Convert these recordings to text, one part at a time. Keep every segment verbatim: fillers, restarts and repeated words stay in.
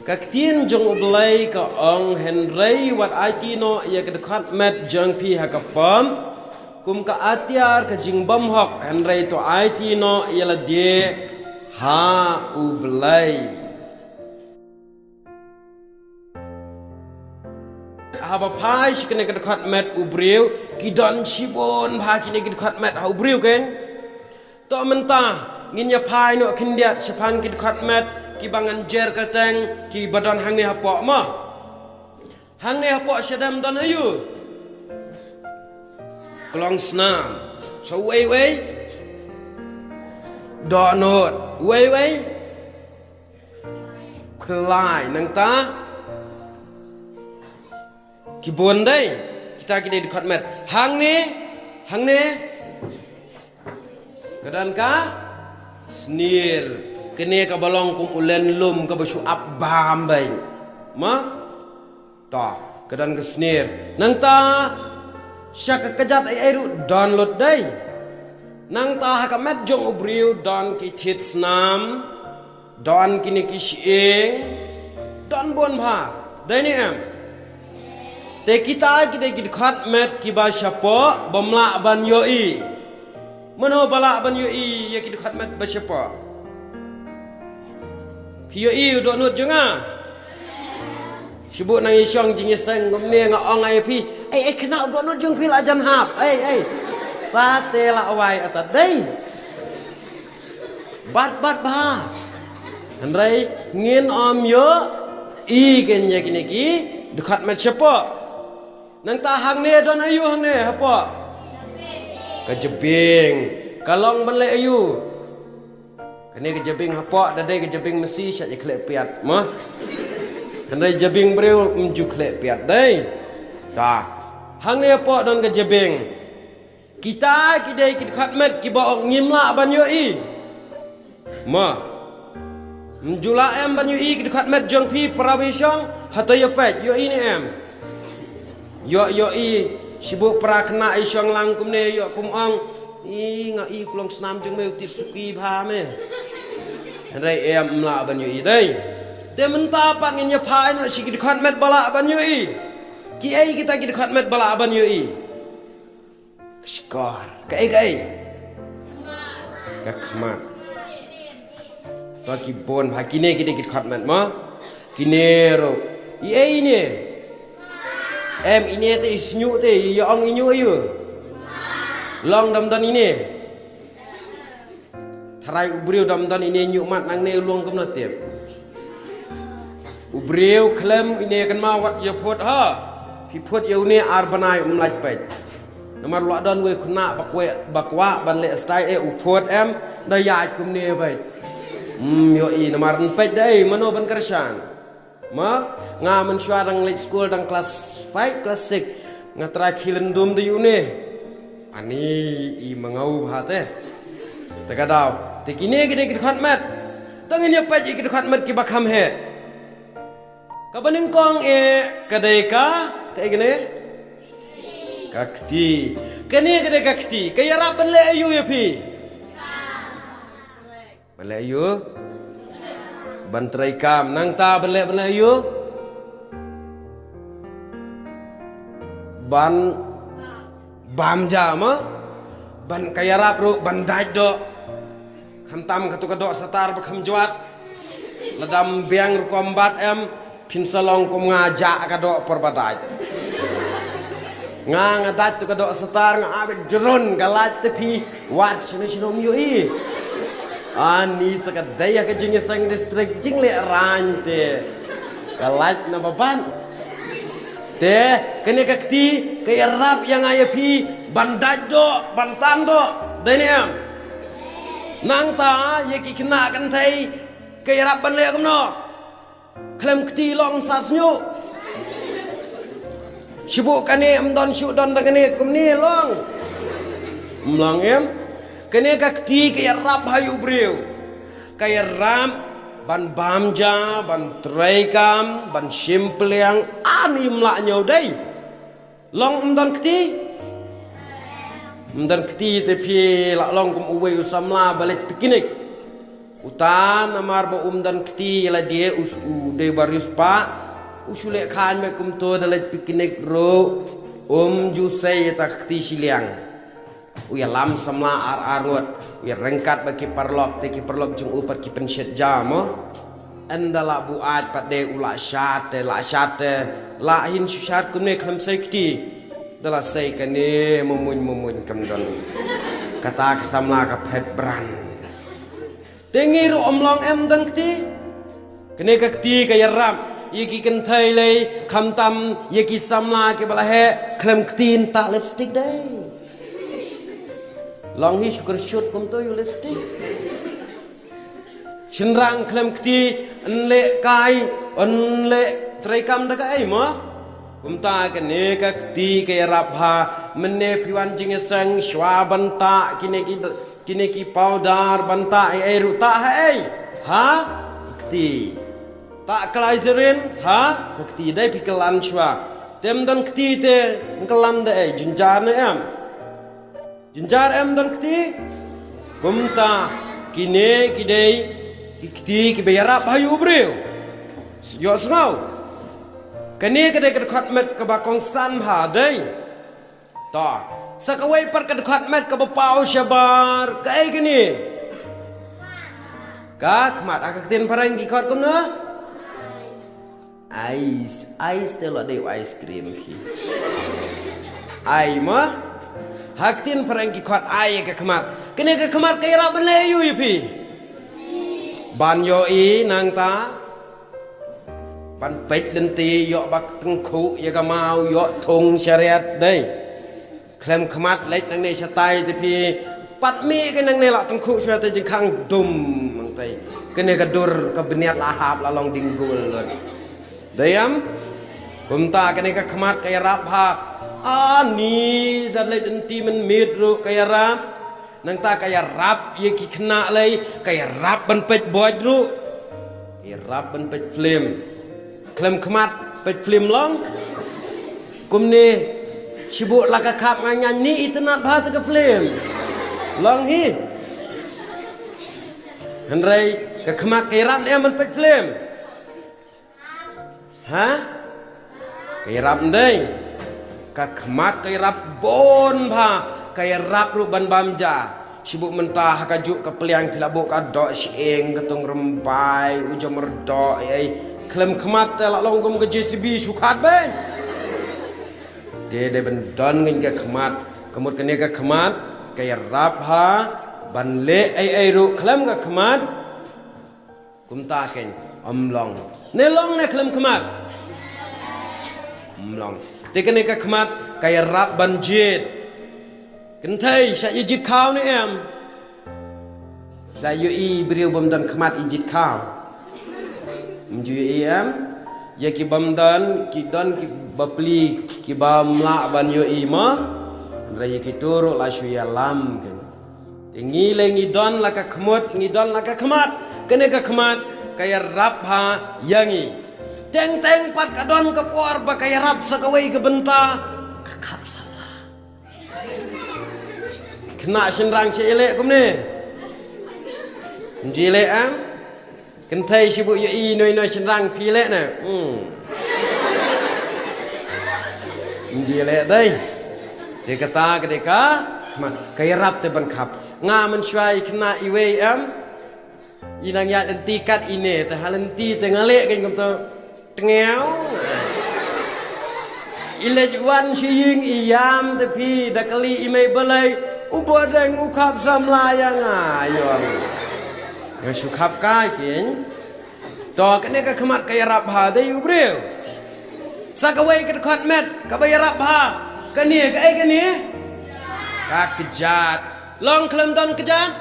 Ka ktien jong U Blei ka ong, hynrei wat aiti noh ïa ka dkhot met jong phi ha ka pop kum ka atiar ka jingbymhok, hynrei to aiti noh ïa lade ha U Blei. Haba phai sha kane ka dkhot met u briew, ki don shibun bha kine ki dkhot met ha u briew kein. To mynta ngin ïa phai noh khyndiat shaphang ki dkhot met kiba ngan jer kyrteng kiba don hangne hapoh mo. Hangne hapoh shadem don aïu? Klongsnam. Sa uwei uwei? Dohnud. Uwei uwei? Khlai. Nangta ki bun dei. Kita ki dei dkhot met. Hangne, hangne ka don ka snier. Kane kaba long kum u len lum kaba shu ap bam beiñ. Ma? To, ka don ka snier. Nangta sha ka kjat ei ei ruh don lut dei. Nangta ha ka met jong u briew don ki thied snam, don kine ki shyieng, don bun bha. Dei ne em? Te kita ki dei ki dkhot met kiba shapoh bym lah ban ïohi. Mano ba lah ban ïohi ïa ki dkhot met ba shapoh? Phi ïohi u dohnud jong nga? Shu buh nang ïa shong jingïaseng kumne nga ong ïa phi. Ei ei, kane u dohnud jong phi la jan hap. Ei ei. Ta te la wai ata dei. Bat bat bha. Hynrei ngin ym ïohi kein ïa kine ki dkhot met shapoh. Nangta hangne don aïu hangne hapoh? Ka jabieng. Ka long ban leh aïu? Kane ka jabieng hapoh da dei ka jabieng masi, sha ïa khleh piat mo. Hynrei jabieng briew ym ju khleh piat dei. Ta. Hangne hapoh don ka jabieng. Kita ki dei ki dkhot met kiba ong ngim lah ban ïohi. Ma. Ym ju lah em ban ïohi ki dkhot met jong phi para bishong, hato ïa peit ïohi ne em? Ïoh ïohi, shibun para khynnah i shong lang kumne ïoh kum ong. I nga i klong snam jong me u tied suki bha me. Hynrei em ym lah ban ïohi dei. Te mynta pat ngin ïa phai noh sha ki dkhot met ba lah ban ïohi. Ki ei kita ki dkhot met ba lah ban ïohi? Ka shkor. Kaei kaei? Ka khmat. To ki bun bha kine ki dei ki dkhot met mo. Kine ruh. I ei ine? Em ine te i shñiuh te i ong i ñiuh aïu? Long dam don ine. Tharai u briew dam don ine ñiuh mat nangne u long kumno tip. U briew khlem ine kynmaw wat ïa phut ha. Phi phut ïa une ar bnai um lait peit. Namar la don wei khynnah ba kwah, ba kwah ban leh style eh u phut em da ïaid kumne beit. Hmm, ïohi namar yn peit dei mano ban kyrshan. Ma, nga mynshuwa dang leit skul dang klas five, klas six. Nga trai khie lyndum da ïa une. Ani i ma nga u bha te. Te ka daw. Te kine ki dei ki dkhot met. Tang ngin ïa peit ïa ki dkhot met kiba kham heh. Kaba nyngkong eh ka dei ka, kaei kane? Ka kti. Kane ka dei ka kti. Ka ïarap ban leh aïu ïa phi? Ban leh aïu? Ban trei kam. Nangta ban leh, ban leh aïu? Ban bam ja ma? Ban ka ïarap ruh ban dait doh. Khamtam katu ka doh satar ba kham jwat. Lada ym biang rukom bat em. Phin sa long kum nga, jah ka doh por ba dait. Nga, nga dait tu ka doh satar, nga abit jrun ka lait te phi wad shano shano ym ïohi. Ani sa ka dei ha ka jingïaseng district jingleh rain te ka lait na ba ban. Te kane ka kti ka ïarap ïa nga ïa phi ban dait doh, ban tan doh. Dei ne em? Nangta ïa ki khynnah kynthei ka ïarap ban leh kumno? Khlem kti long sa sñiuh. Shibun kane ym don shuh don da kane kumne long. Ym long em? Kane ka kti ka ïarap ha u briew. Ka ïarap ban bam ja, ban trei kam, ban shim pliang, ani ym lah ñiew dei. Long ym don kti? Ym don kti te phi lah long kum uwei u samla ba leit picnic. Uta namar ba um don kti ïa lade u, u dei ba riewspah. U shu leh khain bad kumto da leit picnic ruh. Um ju sei ïa ta ka kti shiliang. U ïalam samla ar ar ngut. U ïaryngkat bad ki paralok te ki paralok jong u pat ki pynshit ja mo. Ynda la buaid pat de u la shad te la shad te. La hin shu shad kumne khlem sei kti. Da la sei kane mamuin mamuin kam don. Kata ka samla ka phet bran. Te ngi ruh ym long em don kti. Kane ka kti ka ïarap ïa ki kynthei lei khamtam ïa ki samla kiba la heh khlem kti nta lipstick dei. Long hi shu kyrshut kumto ïa u lipstick. Shynrang khlem kti yn leh kai yn leh treikam da kaei mo. Kumta kane ka kti ka ïarap bha mynne phi wan jingïaseng shwa ban tah kine ki Kine ki powder ban tah ei ei ruh tah ha ei. Ha? Kti. Tah glycerin ha? Ka kti dei phi kylan shwa. Te ym don kti te kylan da ei jynjar ne em. Jynjar em don kti. Kumta kine ki dei ki kti kiba ïarap ha ïa u briew. Ïohsngew. Kane ka dei ka dkhot met kaba kongsan bha dei. To, sa kawei pat ka dkhot met kaba paw shabar kaei kane? Ka khmat ha ka ktien phareng ki khot kumno? Ice, ice te la dei ice cream hi. Ai ma? Ha ka ktien phareng ki khot ai ka khmat. Kane ka khmat ka ïarap ban leh ïa u ïa phi. Ban ïohi nangta. Ban peit lynti ïoh bak tyngkhuh ïa ka maw ïoh thung sharet dei. Khlem khmat leit nangne shatai te phi. Pat mih ka nangne la tyngkhuh sharet te jingkhang dum nangtai. Kane ka dur ka bniat la hap la long ding gul lut. Dei em? Kumta kane ka khmat ka ïarap ha. Ani da leit lynti mynmiet ruh ka ïarap. Nangta ka ïarap ïa ki khynnah lei ka ïarap ban peit boit ruh. Ka ïarap ban peit film. Khlem khmat peit film long. Kumne shibuk la ka khap ngan ngan ni itynnat bha te ka film. Long hi. Hynrei ka khmat ka ïarap ne em ban peit film. Ha? Ka ïarap ndei. Ka khmat ka ïarap bun bha. Ka ïarap ruh ban bam ja. Shibuk mynta ha ka juk ka pliang phi la buh ka doh shieng ka tung rymbai u jam rdoh ei. Khlem khmat te la long kum ka J C B shu khat beiñ. Te dei ban don ngin ka khmat. Ka mut kane ka khmat ka ïarap ha ban leh ei ei ruh khlem ka khmat. Kumta kein ym long. Ne long ne khlem khmat? Ym long. Te kane ka khmat ka ïarap ban jied. Kynthei sha ïa jied khaw ne em? Sha ïohi briew bym don khmat ïa jied khaw. Ym ju ïohi em? Ïa ki bym don ki don ki bapli ki bym lah ban ïohi mo. Hynrei ïa ki tu ruh la shu ïalam kein. Te ngi lei ngi don la ka khmut ngi don la ka khmat. Kane ka khmat ka ïarap ha ïa ngi. Teng teng pat ka don ka por ba ka ïarap sa kawei ka bynta ka khap samla. Khynnah shynrang sha ïaleh kumne. Ngi leh am. Kynthei shibuk ïohi noi noi shynrang phi leh na. Hmm. Ngi leh dei. Te kata ka dei ka khmat ka ïarap te ban khap. Nga mynshuwa i khynnah iwei em. I nang ïaid lynti kat ine te ha lynti te nga leh kein kumto. Tngiaw. I leit wan sha ïing i ïam te phi da kali i mei balei u bodeng u khap samla ïa nga ïong. Nga shu khap kai kein. To kane ka khmat ka ïarap bha dei u briew. Sa kawei ka dkhot met kaba ïarap bha. Kane kaei kane? Ka kjat. Long khlem don kjat.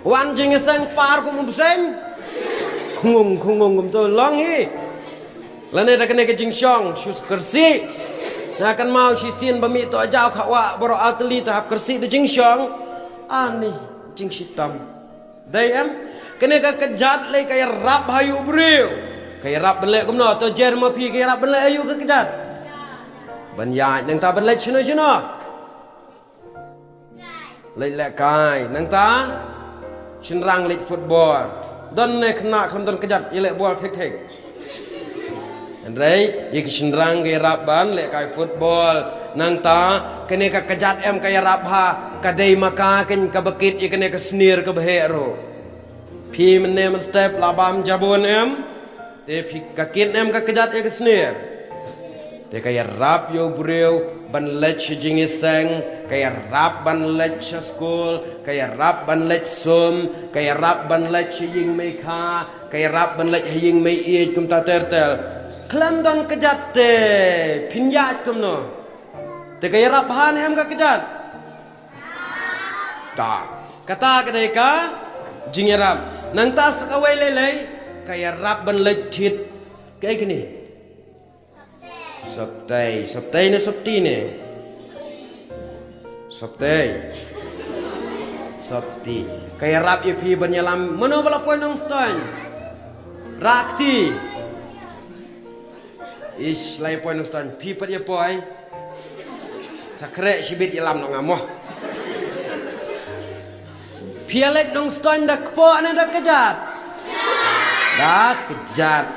Wan jingïaseng par kum u bseiñ. Khungung khungung kumto long hi. Lane da kane ka jingshong shu kyrsi. Nga kynmaw shisien ba mih to jaw kha wah baroh artylli te hap kyrsi da jingshong. Ani jingshitom. Dei em? Kane ka kjat lei ka ïarap ha ïa u briew. Ka ïarap ban leh kumno to jer ma phi ka ïarap ban leh ha ïa u ka kjat. Ban ïaid nangta ban leit shano shano. Leit leh kai nangta. Shynrang leit football. Don ne khynnah khlem don kjat ïaleh bol thik thik. Hynrei ïa ki shynrang ki ïarap ban lehkai football. Nangta kane ka kjat em ka ïarap ha, ka dei ma ka kane kaba kit ïa kane ka snier kaba heh ruh. Phi mynne mynstep la bam jabun em? Te phi ka kit em ka kjat ïa ka snier? Te ka ïarap ïa u briew ban leit sha jingïaseng, ka ïarap ban leit sha skul, ka ïarap ban leit sum, ka ïarap ban leit sha ïing mei kha, ka ïarap ban leit ha ïing mei ïeit kumta ter ter. Khlem don kjat te phin ïaid kumno? Te ka ïarap bha ne em ka kjat? Ta. Kata ka dei ka jingïarap. Nangta sa kawei lei lei, ka ïarap ban leit thied. Kaei kane? Soptei, soptei ne sopti ne? Soptei. Sopti. Ka ïarap ïa phi ban ïalam. Mano ba la poi Nongstoiñ? Rakti. Ish, la ïa poi Nongstoiñ, phi pat ïa poi. Sa khreh shibit ïalam noh nga mo. Phi ïa leit Nongstoiñ da kpoh ne da kjat? Da kjat.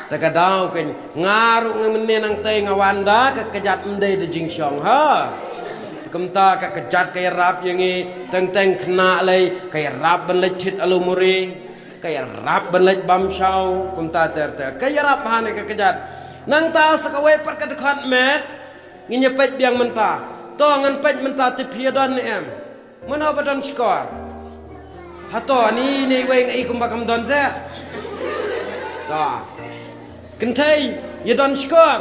Te ka daw kane nga ruh nga mynne nangtei nga wan da ka kjat, ym dei da jingshong ha. Te kumta ka kjat ka ïarap ïa ngi, teng teng khynnah lei, ka ïarap ban leit thied alumuri. Ka ïarap ban leit bam shaw, kumta ter ter. Ka ïarap bha ne ka kjat? Nangta sa kawei pat ka dkhot met, ngin ïa peit biang mynta. To ngan peit mynta te phi ïa don ne em? Mano ba don shkor? Hato ani ne wei ngi kumba kam don se? To. Kynthei ïa don shkor?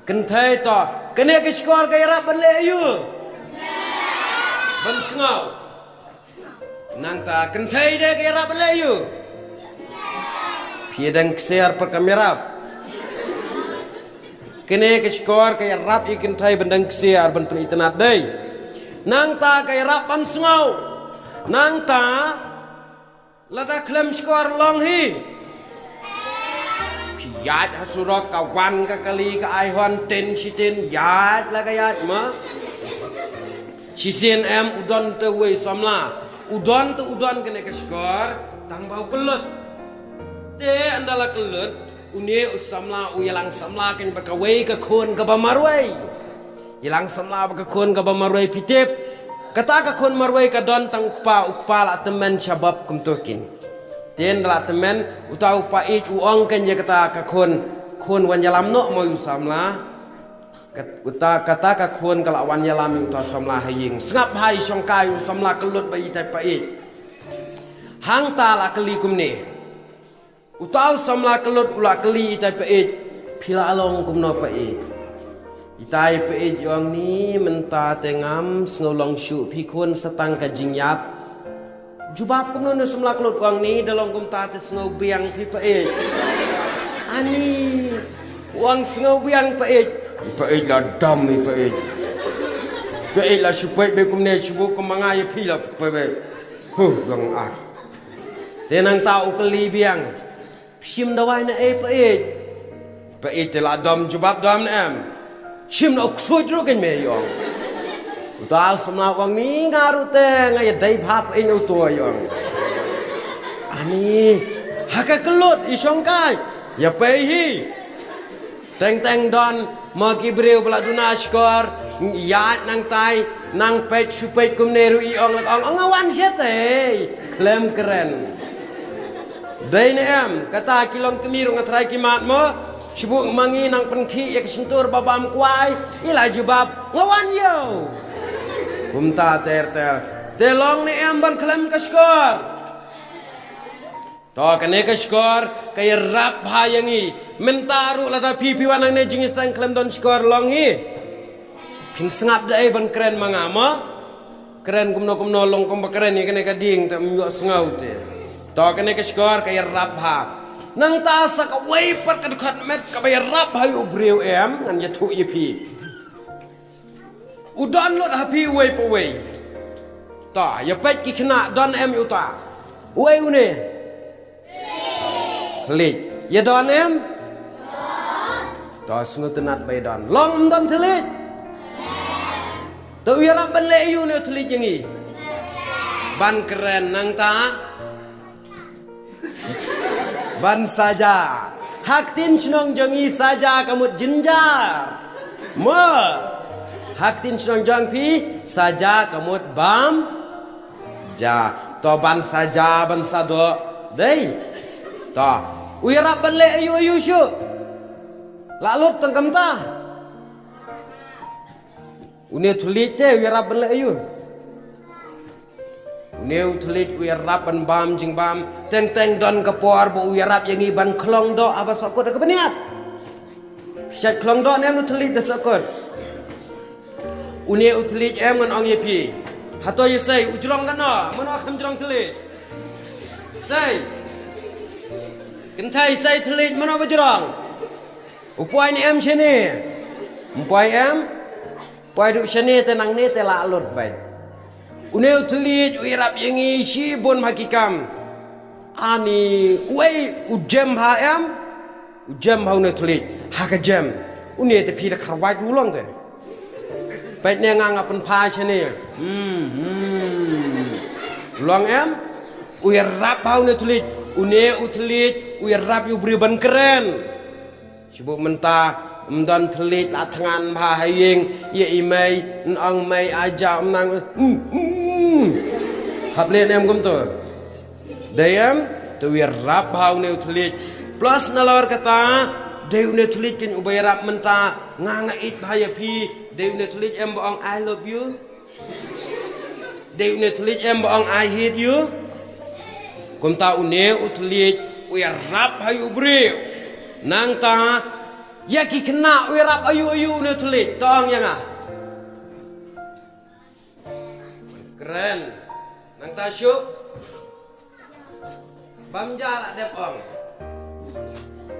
Kynthei to. Kane ka shkor ka ïarap ban leh aïu? Ban sngew. Nangta kynthei de ka ïarap ban leh aïu? Phi dang ksiar pat kam ïarap. Kane ka shkor ka ïarap ïa kynthei ban dang ksiar ban pynitynnad dei. Nangta ka ïarap ban sngew. Nangta lada khlem shkor long hi. Phi ïaid ha surok ka wan ka kali ka ai hon tin shi tin ïaid la ka ïaid ma. Shisien em u don te uwei u samla. U don te u don kane ka shkor tang ba u kyllut. Te ynda la kyllut une u samla u ïalang samla kane bad kawei ka khun kaba marwei. Ïalang samla bad ka khun kaba marwei phi tip. Kata ka khun marwei ka don tang u kpa, u kpa la tymmen sha bap kumto kin. Te ynda la tymmen uta u paid u ong kane ïa kata ka khun, khun wan ïalam noh mo ïa u samla. Kat-, uta, kata ka khun ka la wan ïalam ïa uta u samla ha ïing. Sngap bha i shongkai, u samla kyllut bad itai paid. Hangta la kylli kumne. Uta u samla kyllut u la kylli itai paid. Phi la long kumno paid? Itai paid i ong ni mynta te ngam sngew long shuh phi khun sa tang ka jingïap. Jubab kumno ne u samla kyllut u ong ni da long kumta te sngew biang phi paid. Ani u ong sngew biang paid. I paid la dam i paid. Paid la shu peit beit kumne shu buk kumba nga ïa phi la peit beit. Huh, dang ah. Te nangta u kylli biang. Shim dawai na ei paid? Paid te la dom jubab dom ne em. Shim na u ksuid ruh kein me ïong. Uta u samla u ong ni nga ruh te nga ïa dei bha paid na uto ïong. Ani ha ka kyllut i shongkai. Ïa pei hi. Teng teng don mo ki briew ba la duna shkor, ïaid nangtai, nang peit shu peit kumne ruh i ong la ong, ong nga wan shatei. Khlem kren. Dei ne em, kata ki long kmie ruh nga trai ki mat mo. Shu buk ma ngi nang pynkhih ïa ka shyntur ba bam kwai, i la jubab nga wan ïew. Kumta ter ter. Te long ne em ban khlem ka shkor? To kane ka shkor ka ïarap bha ïa ngi. Mynta ruh lada phi phi wan hangne jingïaseng khlem don shkor long hi. Phin sngap da ei ban kren ma nga mo? Kren kumno kumno long kumba kren ïa kane ka dieng te ym ïoh sngew te. To kane ka shkor ka ïarap bha. Nangta sa kawei pat ka dkhot met kaba ïarap bha ïa u briew em, ngan ïathuh ïa phi. U don lut ha phi uwei pa uwei. Ta, ïa peit ki khynnah don em ïa uta. Uwei une? Thylliej. Ïa don em? Ta, sngewtynnat ba ïa don. Long ym don thylliej? Ta, u ïarap ban leh ïa une u thylliej ïa ngi? Ban kren nangta. Ban saja. Ha ktien shnong jong ngi saja ka mut jynjar. Mo. Ha ktien shnong jong phi saja ka mut bam ja. To ban saja ban sadoh. Dei. To. U ïarap ban leh aïu aïu shuh. La lut tang kumta. Une u thylliej te u ïarap ban leh aïu. Une u thylliej u ïarap ban bam jingbam. Teng teng don ka por ba u ïarap ïa ngi ban khlong doh haba sahkut ha ka bniat. Shet khlong doh ne em u thylliej da sahkut. Une u thylliej em ngan ong ïa phi. Hato ïa sei u jrong katno, mano kham jrong thylliej. Sei. Kynthei sei thylliej mano ba jrong. U poi ne em shane. Um poi em. Poi duh shane te nangne te la lut bad. Une u thylliej u ïarap ïa ngi shibun ha ki kam. Ani uei u jem ha em. U jem ha une u thylliej ha ka jem. Une te phi da kharwai u long te. Peit ne nga nga pynpha shane. Hmm, hmm. Long em. U ïarap ha une u thylliej. Une u thylliej u ïarap ïa u briew ban kren. Shu buh mynta, ym don thylliej la thngan bha ha ïing, ïa i mei, yn ong mei aja ym nang, mm, mm. Hap leh ne em kumto. Dei em, te u ïarap bha une u thylliej. Plus nalor kata, dei une u thylliej kin uba ïarap mynta, nga nga ïeit bha ïa phi, dei une u thylliej em ba ong I love you. Dei une u thylliej em ba ong I hate you. Kumta une u thylliej u ïarap ha u briew. Nangta ïa ki khynnah u ïarap aïu aïu une u thylliej. To ong ïa nga. Kren. Nangta shuh. Bam ja la dep ong.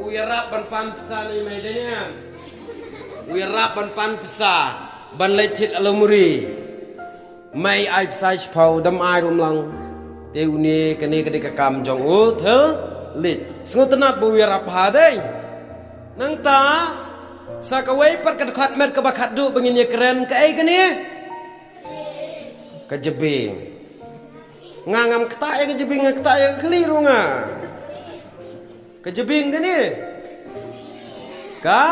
U ïarap ban pan pisa ne mei dei ne em. U ïarap ban pan pisa ban leit thied alumuri. Mei ai pisa shiphew dam ai rum lang. Te une kane ka dei ka kam jong u thylliej. Sngewtynnat ba u ïarap bha dei. Nangta sa kawei pat ka dkhot met kaba khatduh ba ngin ïa kren kaei kane. Ka jabing. Nga ngam ktah ïa ka jabing, nga ktah ïa ka khlieh ruh nga. Ka jabing kane. Ka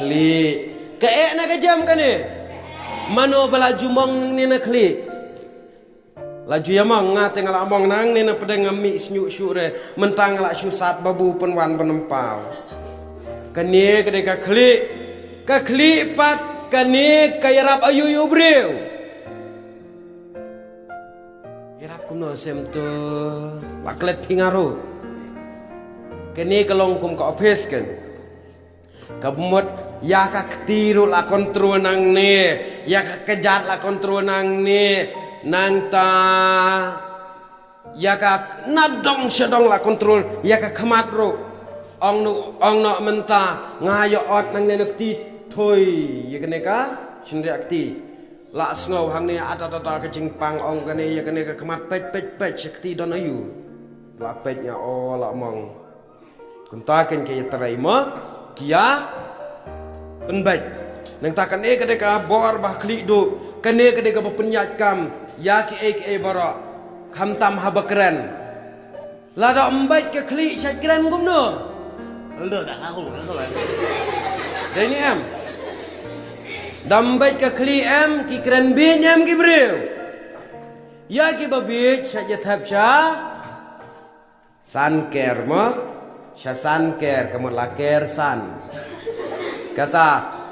khlieh. Kaei na ka jem kane. Mano ba la ju mong nangne na khlieh. La ju ïa mong nga te nga la mong nangne na pdeng, ngam mih shñiuh shuh re. Mynta nga la shu sat ba bu pynwan ban ym paw. Kane ka dei ka khlieh. Ka khlieh pat kane ka ïarap aïu aïu briew. Ïarap kumno sem to la klet phi nga ruh. Kane ka long kum ka office kan. Ka mut ïa ka kti ruh la control nangne, ïa ka kjat la control nangne, nangta ïa ka nadong shadong la control, ïa ka khmat ruh. Ong noh, ong noh mynta nga ïa ot nangne na kti thoi ïa kane ka shynriah kti. La sngew hangne ata ata ka jingpang ong kane ïa kane ka khmat peit peit peit sha kti don aïu. La peit nga o la mong. Kumta kein ki ïa trei mo ki ïa pynbeit. Nangta kane ka dei ka bor ba khlieh duh, kane ka dei kaba pynïaid kam ïa kiei kiei baroh. Khamtam haba kren. Lada ym beit ka khlieh sha kren kumno? Ndo da ka hu ka hu. Dei ne em. Da ym beit ka khlieh em ki kren beiñ em ki briew. Ïa kiba beit sha ïa thep sha san ker mo. Sha san ker ka mut la ker san. Kata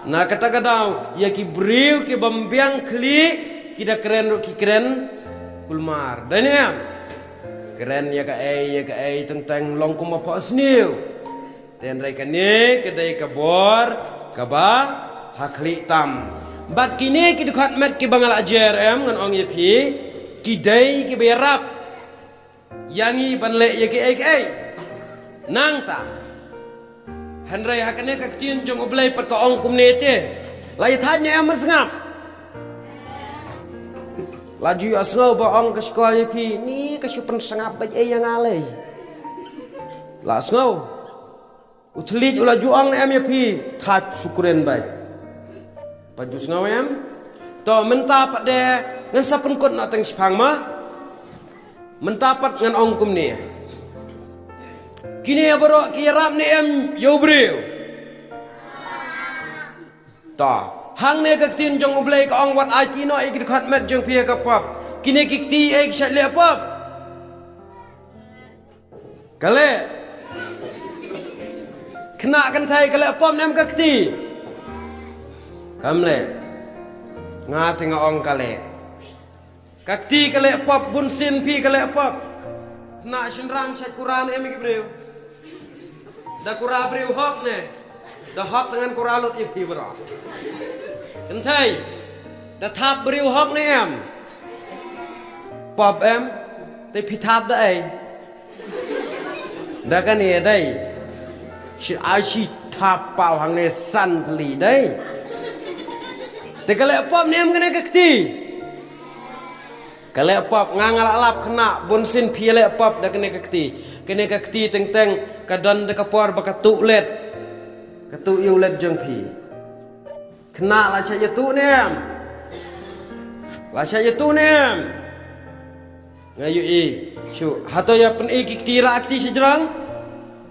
na kata ka daw ïa ki briew ki bym biang khlieh ki da kren ruh ki kren kulmar. Dei ne em. Kren ïa kaei ïa kaei teng teng long kumba phoh sniew. Te hynrei kane ka dei ka bor kaba ha khlieh tam. Bad kine ki dkhot met kiba nga la jer em ngan ong ïa phi ki dei kiba ïarap ïa ngi ban leh ïa kiei kiei. Nangta hynrei ha kane ka ktien jong U Blei pat ka ong kumne te. La ïa thait ne em mar sngap. La ju ïa sngew ba ong ka shkor ïa phi ni ka shu pynsngap bad ei ïa nga lei. La sngew. U thylliej u la ju ong ne em ïa phi thait sukren bad. Pat ju sngew em. To mynta pat de ngan sa pynkut na teng shipang ma. Mynta pat ngan ong kumne. Kine baroh ki ïarap ne em ïa u briew? To, hangne ka ktien jong U Blei ka ong wat aiti noh ïa ki dkhot met jong phi ha ka pop. Kine ki kti ei ki shait leh pop? Ka leh. Khynnah kynthei ka leh pop ne em ka kti? Kam leh. Nga te nga ong ka leh. Ka kti ka leh pop, bunsien phi ka leh pop. Khynnah shynrang shait kura ne em ïa ki briew? Da kura briew hok ne? Da hok te ngan kura lut ïa phi baroh. Kynthei, da thap briew hok ne em? Pop em? Te phi thap da ei? Da kane dei. Shi ai shi thap paw hangne san tylli dei. Te ka leh pop ne em kane ka kti? Ka leh pop. Nga nga la lap khynnah, bunsien phi leh pop da kane ka kti. Kane ka kti teng teng ka don da ka por ba ka tuh led. Ka tuh ïa u led jong phi. Khynnah la shait ïatuh ne em? La shait ïatuh ne em? Nga ïohi. Shu hato ïa pyni ki kti rah kti shajrong?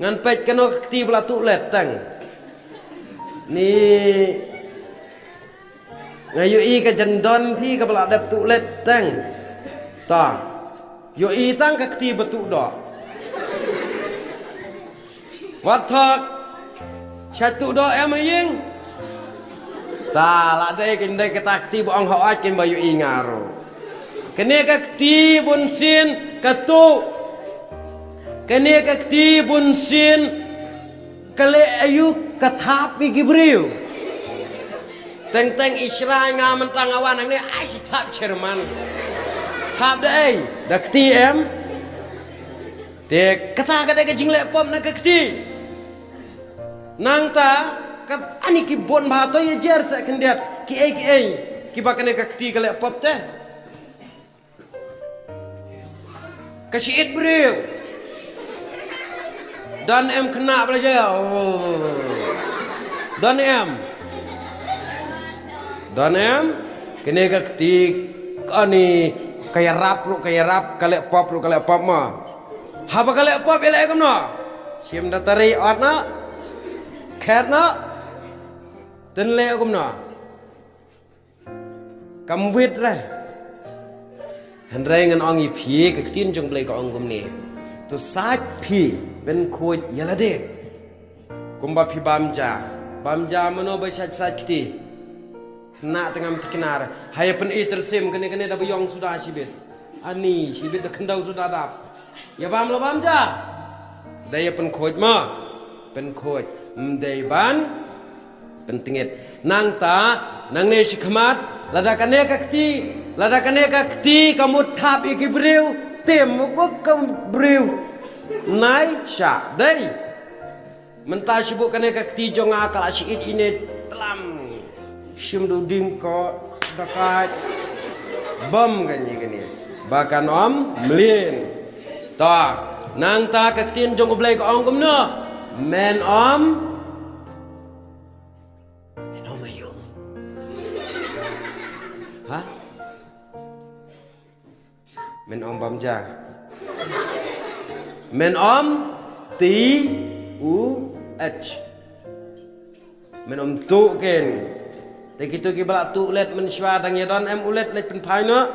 Ngan peit kano ka kti ba la tuh led teng. Ni nga ïohi ka jandon phi kaba la dep tuh led teng. Ta. Ïohi tang ka kti ba tuh doh. Wat thok. Shait tuh doh em ha ïing? Ta, la dei kin dei kata kti ba ong hok kin ba ïohi nga ruh. Kane ka kti bunsien ka tuh. Kane ka kti bunsien ka leh aïu, ka thap ïa ki briew. Teng teng i shrai nga mynta nga wan hangne ai shi thap chairman. Thap da ei? Da kti em? Te kata ka dei ka jingleh pop na ka kti. Nangta ka ani ki bun bha to ïa jer sa khyndiat ki ei ki ei kiba kane ka kti ka leh pop te. Ka shi-it briew. Don em khynnah ba la jia? Oh. Don em? Don em? Kane ka kti ani ka ïarap ruh ka ïarap, ka leh pop ruh ka leh pop ma. Haba ka leh pop ïa leh kumno? Shim da tari ot na. Khet na. Ten leh kumno? Kam wit re. Hynrei ngan ong ïa phi ka ktien jong Blei ka ong kumne. To sait phi pynkhuid ïa lade. Kumba phi bam ja. Bam ja mano ba sait sait kti. Na tengam tiknar. Haya pyn i tersim kane kane da ba ïong suda shibit. Ani shibit da khyndau suda dap. Ïa bam la bam ja. Dei ïa pynkhuid ma. Pynkhuid. Ym dei ban pyntngit. Nangta nangne shi khmat lada kane ka kti, lada kane ka kti ka mut thap ïa ki briew, te mukuk ka briew. Nai sha dei. Mynta shi buk kane ka kti jong nga ka la shi-it ine tlam. Shim du ding ko dakat. Bam kane kane. Ba kan ym mlien. Ta. Nangta ka ktien jong U Blei ka ong kumno? Men ym. Men ym aïu? Ha? Men ym bam ja. Men ym ti u ach. Men ym tuh ken. Te kito kiba la tuh leit mynshuwa dang ïa don em u leit leit pynphai noh.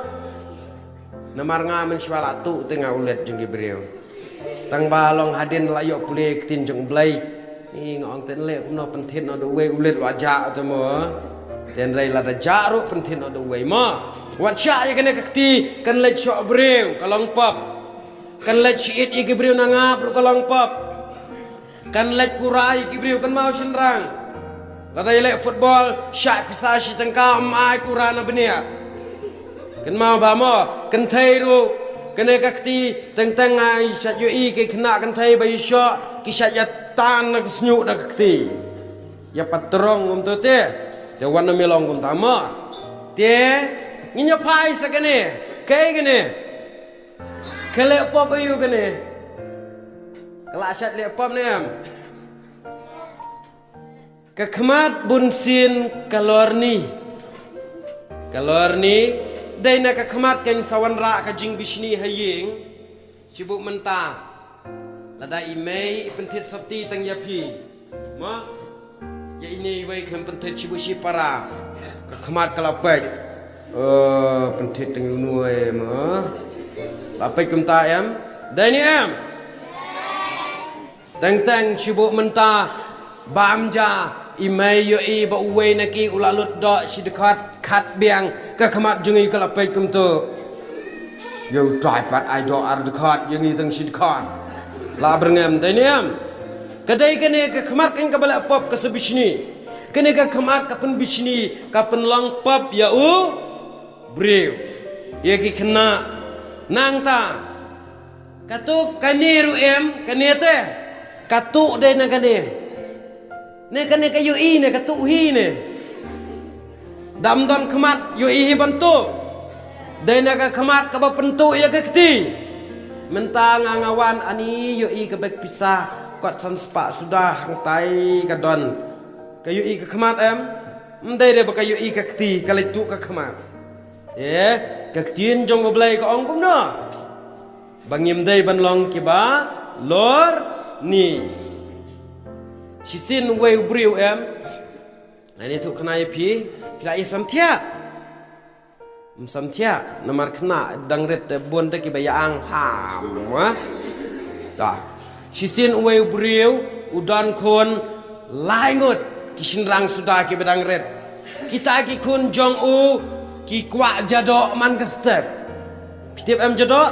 Namar nga mynshuwa la tuh te nga u leit jong ki briew. Tang ba long hadien la ïoh pule ktien jong U Blei. Ngi nga ong ten leh kumno pynthit noh da uwei u leit la jah te mo. Ten rei lada jah ruh pynthit noh da uwei mo. Wat shah ïa kane ka kti kan leit shoh briew ka long pop. Kan leit shi-it ïa ki briew na ngap ruh ka long pop. Kan leit kura ïa ki briew kan mau shynrang. Lada ïa leh football shah pisa shi tyngka ym ai kura na bniah. Kan mau ba mo kynthei ruh kane ka kti teng teng ai shat ïohi ki khynnah kynthei ba ïa shoh ki shat ïa tan na ka sniuh da ka kti. Ïa patrong kumto te. Te wan na me long kumta mo. Te ngin ïa phai sa kane. Kaei kane? Ka leh pop aïu kane? Ka la shat leh pop ne em? Ka khmat bunsien ka lorni. Ka lorni dei na ka khmat kan sa wanrah ka jingbishni ha ïing. Shibun mynta lada i mei i pynthied sopti tang ïa phi. Ma, ïa ine iwei khlem pynthied shibun shipara. Ka khmat ka la peit. Oh, pynthied tang ïa uno em, ma. La peit kumta em. Dei ne em? Teng teng shibun mynta bam ja i mei ïohi ba uwei na ki u la lut doh shi dkhot khat biang, ka khmat jong i ka la peit kumto. Ïa u trai pat ai doh ar dkhot, ïa ngi tang shi dkhot. La byrngem, dei ne em? Ka dei kane ka khmat kan kaba leh pop ka sa bishni. Kane ka khmat ka pynbishni, ka pynlong pop ïa u briew. Ïa ki khynnah. Nangta. Katu kane ruh em, kane te. Katu dei na kane. Ne kane ka ïohi ne, katu hi ne. Dam don khmat, ïohi hi ban tu. Dei na ka khmat kaba pyntu ïa ka kti. Mynta nga nga wan ani ïohi ka bek pisa, kot san spah suda hangtai ka don. Ka ïohi ka khmat em? Ym dei re ba ka ïohi ka kti, ka leit tu ka khmat. Eh, ka ktien jong U Blei ka ong kumno? Ba ngim dei ban long kiba lorni. Shisien uwei u briew em. Ani tu khynnah ïa phi, phi la ïa samthiah. Ym samthiah, namar khynnah dang rit te bun te kiba ïa ang ham, ha? Ta. Shisien uwei u briew, u don khun, lai ngut, ki shynrang suda kiba dang rit. Kita ki khun jong u, ki kwah ja doh man ka step. Phi tip em ja doh?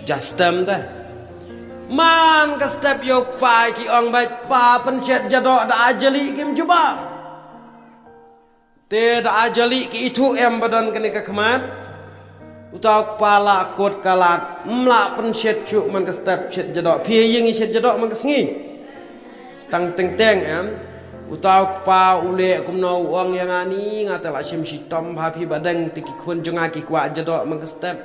Ja stem te. Man ka step ïa u kpa ki ong bad pa pynshet ja doh da jali kim jubab. Te da jali ki ithuh em ba don kane ka khmat. Uta u kpa la kut ka lad, ym lah pynshet shuh man ka step shet ja doh. Phi ïa ngi shet ja doh man ka sngi. Tang teng teng em. Uta u kpa u leh kumno u ong ïa nga ni, nga te la shim shitom bha phi ba dang te ki khun jong nga ki kwah ja doh man ka step.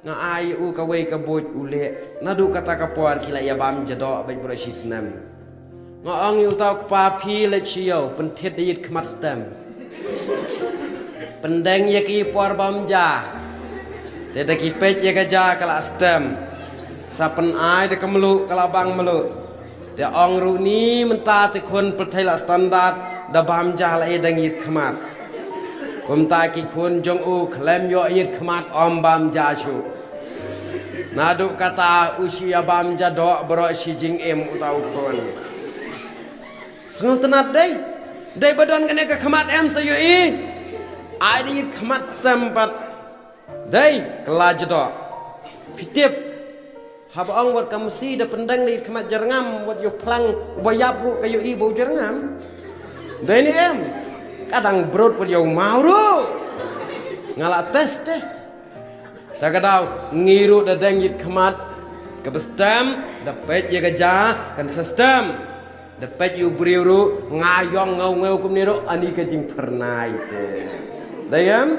Nga ai u kawei ka buit u leh. Naduh kata ka por ki la ïa bam ja doh bad baroh shi snem. Nga ong ïa uta u kpa phi leit sha ïew, pynthied da ïit khmat stem. Pyndeng ïa ki por bam ja. Te da ki peit ïa ka ja ka la stem. Sa pynai da ka mluh ka la bang mluh. Te ong ruh ni mynta te khun pyrthei la standard da bam ja la ïa dang ïit khmat. Kumta ki khun jong u khlem ïoh ïit khmat ym bam ja shuh. Naduh kata u shu ïa bam ja doh baroh shi jingim uta u khun. Sngewtynnat dei. Dei ba don kane ka khmat em sa ïohi. Ai da ïit khmat stem pat. Dei, kylla ja doh. Phi tip. Haba ong wat ka masi da pyndeng da ïit khmat jyrngam, wat ïa u phlang, uba ïap ruh ka ïohi ba u jyrngam. Dei ne em. Ka dang brut wat ïa u maw ruh. Nga la test te. Ta ka daw, ngi ruh da deng ïit khmat, kaba stem, da peit ïa ka ja, kan sa stem. Da peit ïa u briew ruh, nga ïong ngew ngew kumne ruh, ani ka jingphyrnai te. Dei em?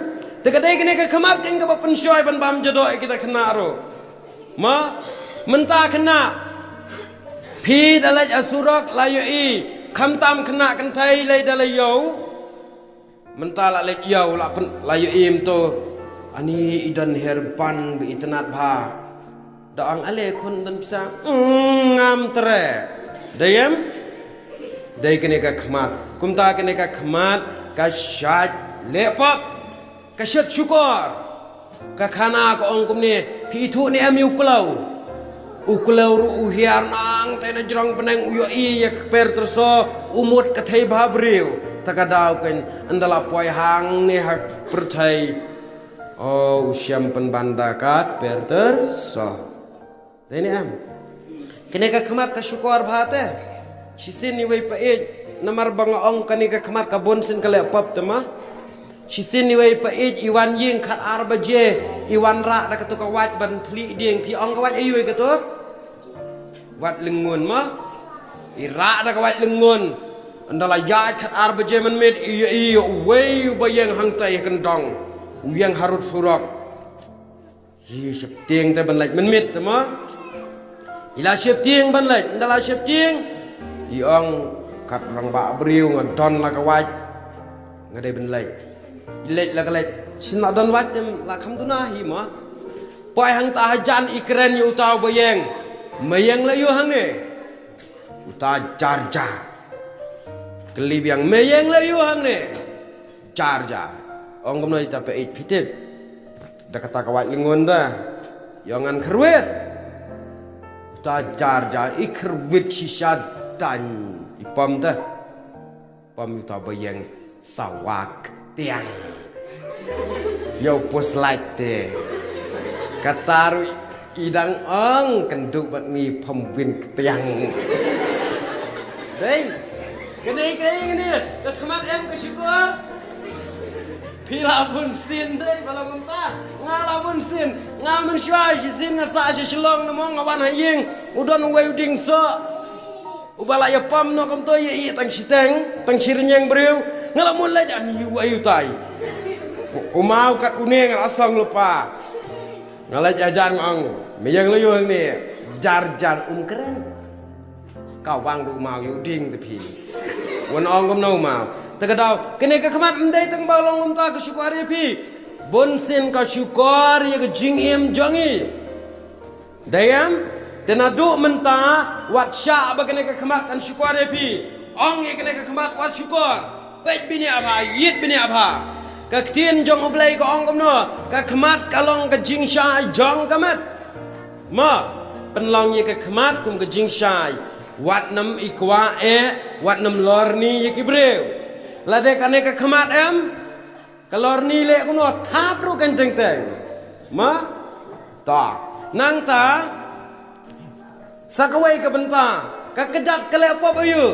Te ka dei kane ka khmat kan kaba pynshoi ban bam ja doh ïa kita khynnah ruh. Ma, mynta khynnah. Phi da leit ha surok la ïohi, khamtam khynnah kynthei leit da la ïew. Mynta la leit ïew la pyn, la ïohi mynta. Ani i don her ban ba itynnat bha. Da ong ale khun don pisa. Mm, ngam tre. Dei em? Dei kane ka khmat. Kumta kane ka khmat ka shait leh pop. Ka shet shukor. Ka khana ka ong kumne, phi ithuh ne em ïa u kloi. U kloi ruh u hiar nangta na jrong bneng u ïohi ïa ka kper tyrso, u mut ka thei bha briew. Ta ka daw kan ynda la poi hangne ha pyrthei. O, u shem pynban da ka kper tyrso. Dei ne em? Kane ka khmat ka shukor bha te. Shisien iwei pa ïeit, namar ba nga ong kane ka khmat ka bun sien ka leh pop te ma. Shisien iwei pa ïeit i wan ïing khat ar baje, i wan rah da katu ka wait ban thli dieng, phi ong ka wait aiu katu? Wait lyngngun ma. I rah da ka wait lyngngun. Ynda la ïaid khat ar baje mynmiet i, i, uwei uba ïeng hangtai ha kyndong. U ïeng harud surok. I sheptieng te ban leit mynmiet te ma. I la sheptieng ban leit, ynda la sheptieng. I ong kat rangbah briew nga don la ka wait. Nga dei ban leit. I leit la ka leit. Sien la don wait te la kham duna hi ma. Poi hangta hajan i kren ïa uta uba ïeng. Me ïeng la ïu hangne. Uta jar jar. Kylli biang me ïeng la ïu hangne. Jar jar. Ong kumno ita peit phi tip. Da kata ka wait lyngngun da. Ïong ngan kyrwit. Uta jar jar i kyrwit shisha dan i pom da. Pom ïa uta uba ïeng sawa ktiang. Ïa u puslait te. Kata ruh i dang ong kynduh bad ngi pom win ktiang. Dei. Kane kane kane. Ka khmat em ka shukor. Phi la bun sien dei ba la kumta. Nga la bun sien. Nga mynshuwa shisien nga sah sha Shillong ne mo nga wan ha ïing. U don uwei u dieng soh. Uba la ïa pom noh kumto ïa ïa tang shiteng, tang shi rynïeng briew. Nga la mut leit ani ïa u ayu tai. U maw kat une nga la song lypa. Nga leit hajan nga ong me ïeng la ïu hangne. Jar jar um kren. Ka wang ruh u maw ïa u dieng te phi. Wan ong kumno u maw. Te ka daw kane ka khmat ym dei tang ba long kumta ka shukor ïa phi. Bun sien ka shukor ïa ka jingim jong ngi. Dei em, te naduh mynta wat shah ba kane ka khmat kan shukor ïa phi. Ong ïa kane ka khmat wat shukor. Peit bniah bha, ïit bniah bha. Ka ktien jong U Blei ka ong kumno, ka khmat ka long ka jingshai jong ka met. Mo, pynlong ïa ka khmat kum ka jingshai. Wat nym i kwah eh, wat nym lorni ïa ki briew. Lada kane ka khmat em, ka lorni leh kumno thap ruh kan teng teng. Ma? Ta. Nangta sa kawei ka bynta ka kjat ka leh pop aïu?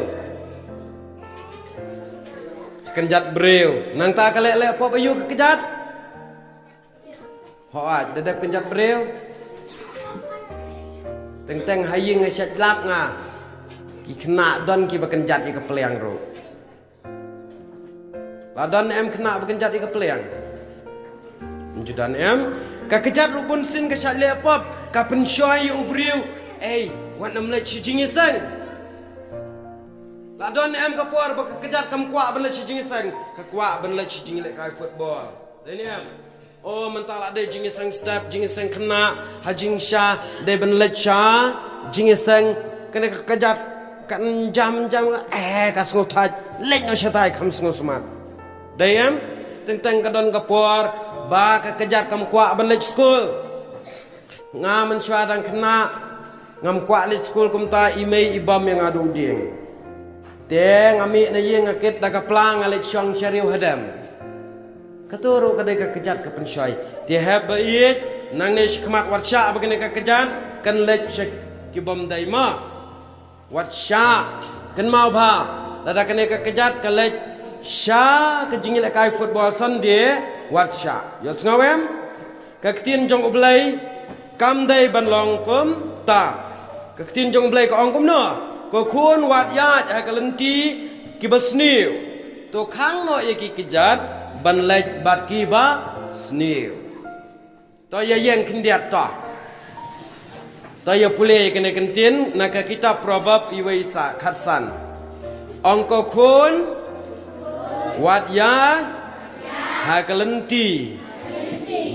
Ka kjat briew. Nangta ka leh leh pop aïu ka kjat? Hooid, da dep kjat briew. Teng teng ha ïing ha shet lap nga. Ki khynnah don kiba kjat ïa ka pliang ruh. La don em khynnah ba kjat ïa ka pliang? Ym ju don em. Ka kjat ruh bun sien ka shait leh pop, ka pynshoi ïa u briew. Ei, wat nym leit sha jingïaseng. La don em ka por ba ka kjat kam kwah ban leit sha jingïaseng, ka kwah ban leit sha jingïalehkai football. Dei ne em? O mynta la dei jingïaseng step, jingïaseng khynnah, ha jingsha dei ban leit sha jingïaseng. Kane ka kjat kan jam jam, eh, ka sngewthait, leit noh shatai kham sngewsmat. Dei em? Teng teng ka don ka por ba ka kjat kam kwah ban leit skul. Nga mynshuwa dang khynnah, ngam kwah leit skul kumta, i mei i bam ïa nga da u dieng. Te nga mih na ïing nga kit da ka pla nga leit shong sha riew hadem. Kato ruh ka dei ka kjat ka pynshoi. Te hep ba ïeit, nangne shakhmat wat shah ba kane ka kjat kan leit sha ki bym dei ma. Wat shah, kynmaw bha, lada kane ka kjat ka leit sha ka jingïalehkai football Sunday, wat shah. Ïohsngew em? Ka ktien jong U Blei kam dei ban long kumta. Ka ktien jong U Blei ka ong kumno? Ko khun, wat ïaid ha ka lynti kiba sniew. To khang noh ïa ki kjat ban leit bad kiba sniew. To ïa ïeng khyndiat to. To ïa pule ïa kane ka ktien na ka kitab Proverb iwei sa khatsan. Ong ko khun, wat ïa ha ka lynti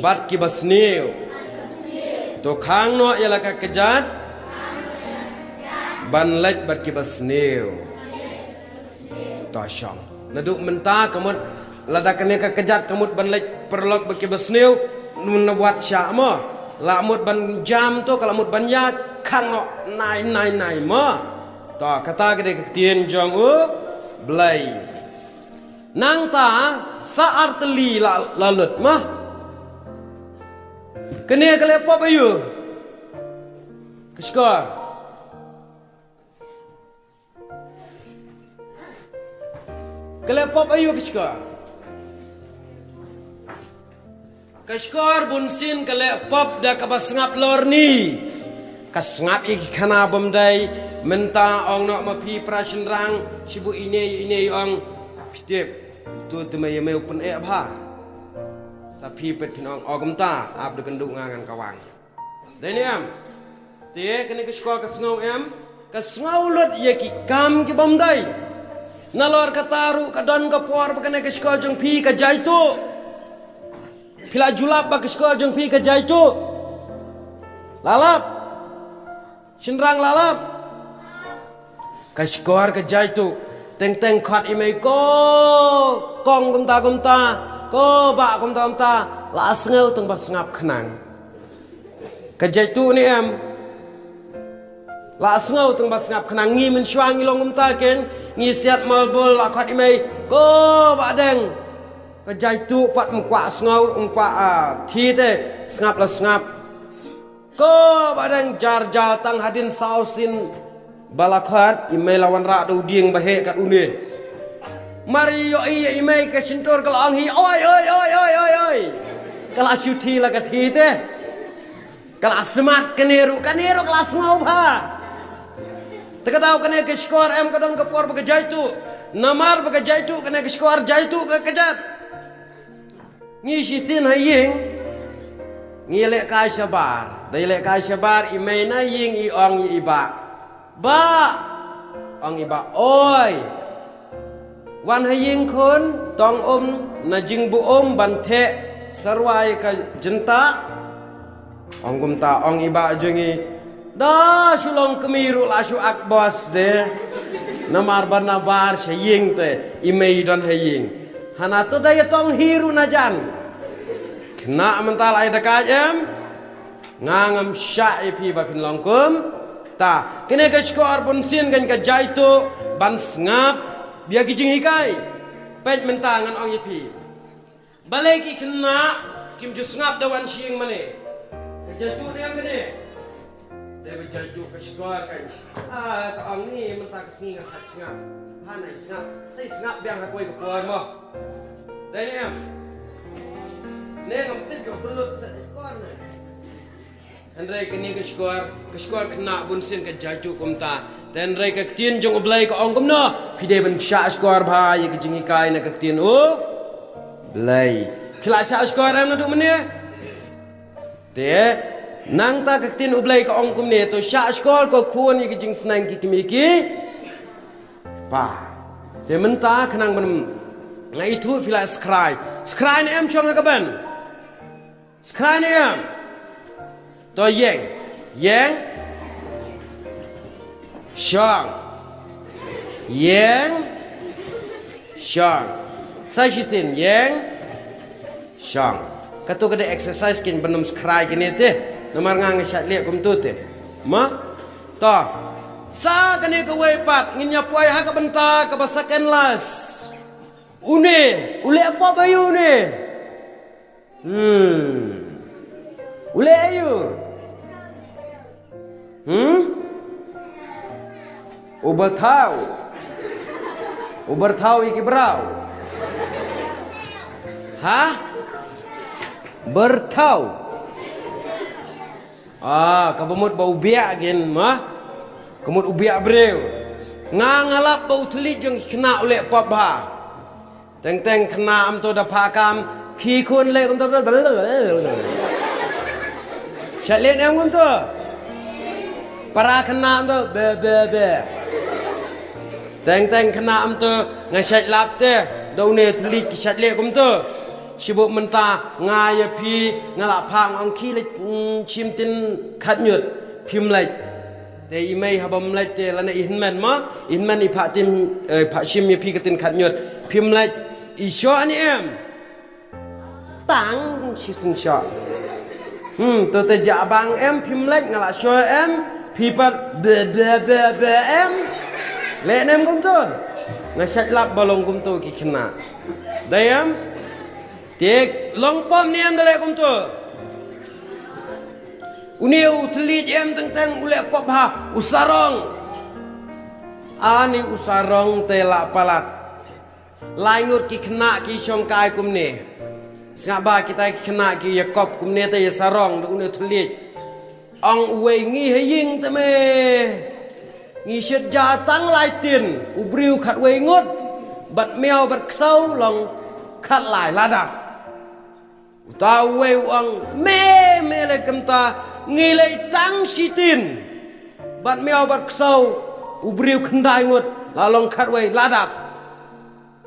bad kiba sniew. To khang noh ïa la ka kjat ban leit bad kiba sniew. To shong. Naduh mynta ka mut lada kane ka kjat ka mut ban leit paralok bad kiba sniew, num na wat shah mo. La mut ban jam to, ka la mut ban ïaid, khang noh nai nai nai mo. To kata ka dei ka ktien jong U Blei. Nangta sa artylli la, la lut ma. Kane ka leh pop aïu? Ka shkor. Ka leh pop aïu ka shkor? Ka shkor bun sien ka leh pop da kaba sngap lorni. Ka sngap ïa ki khana bym dei, mynta ong noh ma phi para shynrang, shibu ine ine ong. Phi tip, to te mei mei u pyneh bha. Sa phi peit phin ong, o kumta, ap da kynduh nga ngan kawang. Dei ne em? Te kane ka shkor ka sngew em? Ka sngew lut ïa ki kam ki bym dei. Nalor kata ruh ka don ka por ba kane ka shkor jong phi ka jai tuh. Phi la ju lap ba ka shkor jong phi ka jai tuh. Lalap. Shynrang lalap. Ka shkor ka jaitu. Teng teng khot i mei ko kong kumta kumta. Ko ba kumta kumta. La sngew teng ba sngap khnang. Ka jaitu ne em. La sngew teng ba sngap khnang ngi mynshuwa ngi long kumta ken. Ngi siat malbul la khot i mei. Ko ba deng. Ka jaitu pat mkwah sngew mkwah ah, thi te. Sngap la sngap. Ko ba dang jar jar tang hadien saw sien ba la khot i mei la wanrah da u dieng ba heh kat une. Mar i ïohi ïa i mei ka shyntur ka la ong hi oi oi oi oi oi oi. Ka la shu thi la ka thi te. Ka la smat kane ruh kane ruh ka la sngew bha. Te ka daw kane ka shkor em ka don ka por ba ka jaitu. Namar ba ka jaitu kane ka shkor jaitu ka kjat. Ngi shisien ha ïing. Ngi lehkai shabar. Da i lehkai shabar i mei na ïing i ong ïa i bah. Bah. Ong i bah oi. Wan ha ïing khun tong um na jingbuh um ban theh sarwai ka jyntah. Ong kumta ong i bah jong ngi. Da shu long kmie ruh la shu ak bos de. Namar ba na bar sha ïing te i mei don ha ïing. Hana to da ïatong hi ruh na jan. Khynnah mynta la ai da ka em. Nga ngam shah ïa phi ba phin long kum. Ta kine ka shkor bun sien kan ka jaitu ban sngap. Bia ki jinghikai. Peit mynta ngan ong ïa phi. Balei ki khynnah kim ju sngap da wan sha ïing mane. Ka jaitu ne em kane. Dei ba jaitu ka shkor kan. Ah, ka ong ni mynta ka sngi nga sngap. Ha nai sngap. Sai sngap biang ha kawei ka por mo. Dei ne em. Ne ngam tip ïa u pynlut sa i kor ne. Hynrei kane ka shkor, ka shkor khynnah bun sien ka jaitu kumta. Te hynrei ka ktien jong U Blei ka ong kumno. Phi dei ban shah shkor bha ïa ka jinghikai na ka ktien U Blei. Phi la shah shkor em naduh mynne. Te nangta ka ktien U Blei ka ong kumne to shah shkor ko khun ïa ka jingsneng ki kmie ki. Pa. Te mynta khnang ban nga ithuh phi la skrai. Skrai ne em shong ha ka ban. Skrai ne em. To ïeng. Ïeng. Shong. Ïeng. Shong. Sa shisien ïeng. Shong. Kato ka dei exercise kin ban ym skrai kine te. Namar nga nga shait leh kumto te. Ma? To. Sa kane kawei pat ngin ïa poi ha ka bynta kaba second last. Une, u leh pop aïu une. Hmm. U leh aïu. Hmm? U byrthaw. U byrthaw ïa ki brau. Ha? Byrthaw. Ah, kaba mut ba u biak gin ma. Ka mut u biak briew. Nga nga lap ba u thylliej jong ki khynnah u leh pop bha. Teng teng khynnah am to da phah kam. Ki khun leh kumto. Sha leh em kumto. Para khynnah am to be be be. Teng teng khynnah am to nga shait lap te. Da une thylliej ki shait leh kumto. Shibuk mynta nga ïa phi nga la phah nga ong ki leit, mm, shim tin khatñiut phim leit. Te i mei haba ym leit te lane i hynmen ma, i hynmen i phah tim, eh, phah shim ïa phi ka tin khatñiut. Phim leit i shoh ne em. Tang shisien shoh. Hmm, to te ja bang em phim leit nga la shoh em. Phi pat be be be be em. Leh ne em kumto. Nga shait lap ba long kumto ki khynnah. Dei em. Te long pop ne em da leh kumto. Une u thylliej em teng teng u leh pop ha u sarong. Ani u sarong te la palat. Lai ngut ki khynnah ki shong kai kumne. Sngap ba kita ki khynnah ki ïa kop kumne te ïa sarong da une u thylliej. Ong uwei ngi ha ïing te me. Ngi shit ja tang lai tin, u briew khatwei ngut, bad miaw bad ksaw long khatlai lada. Uta uwei u ong me me le kumta ngi lei tang shi tin, bad miaw bad ksaw u briew khyndai ngut la long khatwei lada.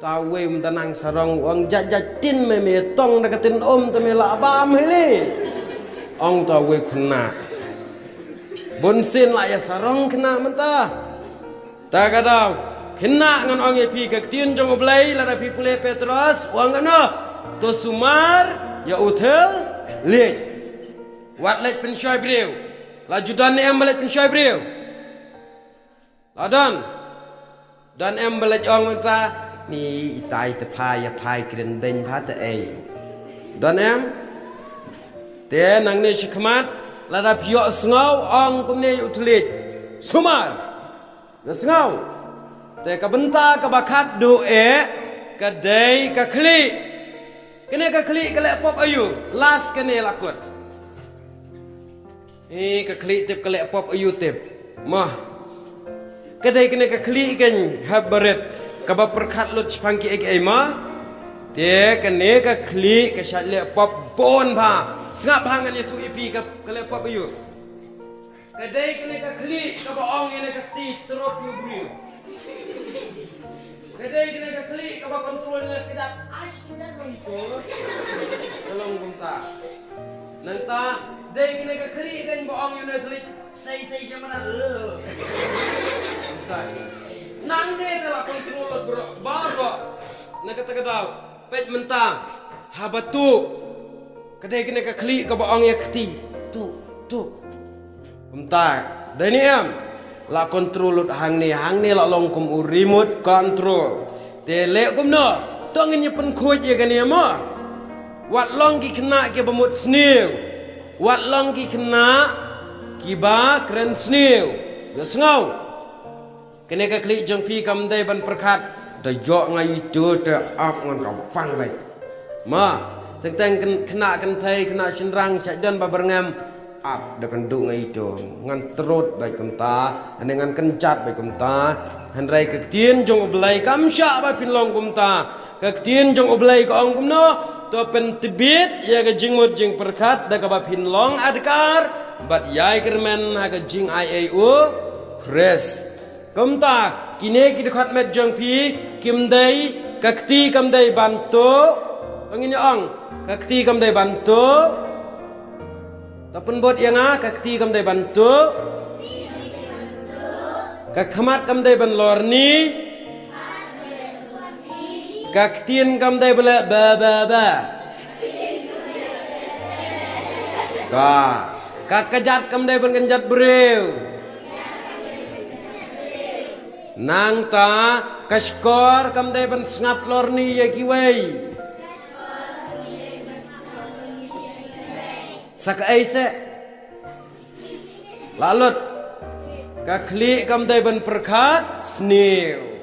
Ta uwei um da nang sarong u ong jait jait tin me me tong da ka tin um te me la bam hili. Ong ta uwei khynnah. Bun sien la ïa sarong khynnah mynta. Ta ka daw, khynnah, ngan ong ïa phi ka ktien jong U Blei, lada phi pule Petros, u ong kumno? To sumar ïa u thylliej. Wat leit pynshoi briew. La ju don ne em ba leit pynshoi briew? La don. Don em ba leit ong mynta, ni itai te pha ïa phai kren beiñ pha te ei. Don em? Te nangne shakhmat, lada phi ïohsngew, ong kumne ïa u thylliej: Sumar. Ïohsngew. Te ka bynta kaba khatduh eh, ka dei ka khlieh. Kane ka khlieh ka leh pop aïu? Last kane la kut. Eh, ka khlieh tip ka leh pop aïu tip? Mo. Ka dei kane ka khlieh kan hap barit, kaba pyrkhat lut shaphang kiei kiei, mo. Te kane ka khlieh ka shait leh pop bun bha. Sngap bha, ngan ïathuh ïa phi ka, ka leh pop aïu. Ka dei kane ka khlieh kaba ong ïa kane ka kti: Trot ïa u briew. Ka dei kane ka khlieh kaba control ïa kane ka kjat. Ai, shi kjat ba ito. Ka long kumta. Nangta, dei kane ka khlieh kan ba ong ïa kane ka thylliej: Sei, sei sha madan. Eh. Kumta. Nangne te la control baroh, baroh. Na kata ka daw, peit mynta, haba tuh, ka dei kane ka khlieh kaba ong ïa ka kti: Tuh, tuh. Kumta, dei ne em? La control lut hangne, hangne la long kum u remote control. Te leh kumno? To ngin ïa pynkhuid ïa kane, mo. Wat long ki khynnah kiba mut sniew. Wat long ki khynnah kiba kren sniew. Ïohsngew. Kane ka khlieh jong phi kam dei ban pyrkhat: Da ïoh nga ito te ap ngan ka pang beit. Mo, teng teng khynnah kynthei, khynnah shynrang, shait don ba byrngem, ap da kynduh nga ito, ngan trot beit kumta, ne ngan kynjat beit kumta. Hynrei ka ktien jong U Blei kam shah ba phin long kumta. Ka ktien jong U Blei ka ong kumno? To pyntbit ïa ka jingmut jingpyrkhat da kaba phin long adkar bad ïai kyrmen ha ka jingai ei u Khrist. Kumta, kine ki dkhot met jong phi, kim dei, ka kti kam dei ban tuh. To ngin ïa ong, ka kti kam dei ban tuh. To pynbud ïa nga, ka kti kam dei ban tuh. Ka khmat kam dei ban lorni. Ka ktien kam dei ban leh ba, ba, ba. Ka, ka kjat kam dei ban kynjat briew. Nangta, ka shkor kam dei ban sngap lorni ïa kiwei. Sa kaei se? La lut. Ka khlieh kam dei ban pyrkhat sniew.